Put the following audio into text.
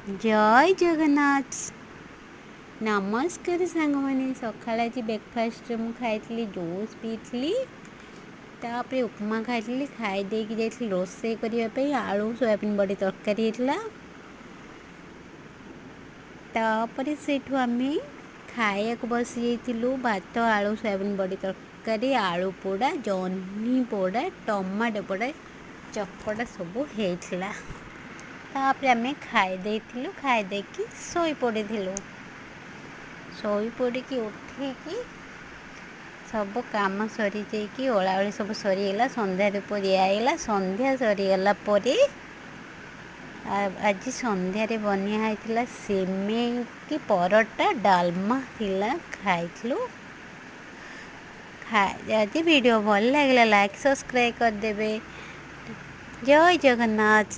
ଜୟ ଜଗନ୍ନାଥ। ନମସ୍କାର ସାଙ୍ଗମାନେ। ସକାଳେ ଆଜି ବ୍ରେକଫାଷ୍ଟରେ ମୁଁ ଖାଇଥିଲି, ଜୁସ୍ ପିଇଥିଲି, ତାପରେ ଉପମା ଖାଇଥିଲି। ଖାଇ ଦେଇକି ଯାଇଥିଲି ରୋଷେଇ କରିବା ପାଇଁ। ଆଳୁ ସୋୟାବିନ୍ ବଡ଼ି ତରକାରୀ ହେଇଥିଲା। ତାପରେ ସେଇଠୁ ଆମେ ଖାଇବାକୁ ବସିଯାଇଥିଲୁ। ଭାତ, ଆଳୁ ସୋୟାବିନ୍ ବଡ଼ି ତରକାରୀ, ଆଳୁ ପୋଡ଼ା, ଜହ୍ନି ପୋଡ଼ା, ଟମାଟୋ ପୋଡ଼ା, ଚକଟା ସବୁ ହେଇଥିଲା। ତାପରେ ଆମେ ଖାଇ ଦେଇଥିଲୁ। ଖାଇ ଦେଇକି ଶୋଇପଡ଼ିଥିଲୁ। ଶୋଇପଡ଼ିକି ଉଠିକି ସବୁ କାମ ସରିଯାଇକି, ଓଳାଓଳି ସବୁ ସରିଗଲା, ସନ୍ଧ୍ୟା ଧୂପ ଦିଆହେଇଗଲା। ସନ୍ଧ୍ୟା ସରିଗଲା ପରେ ଆଜି ସନ୍ଧ୍ୟାରେ ବନିଆ ହେଇଥିଲା ସିମେଇ କି ପରଟା, ଡାଲମା ଥିଲା, ଖାଇଥିଲୁ। ଯଦି ଭିଡ଼ିଓ ଭଲ ଲାଗିଲା, ଲାଇକ୍ ସବସ୍କ୍ରାଇବ୍ କରିଦେବେ। ଜୟ ଜଗନ୍ନାଥ।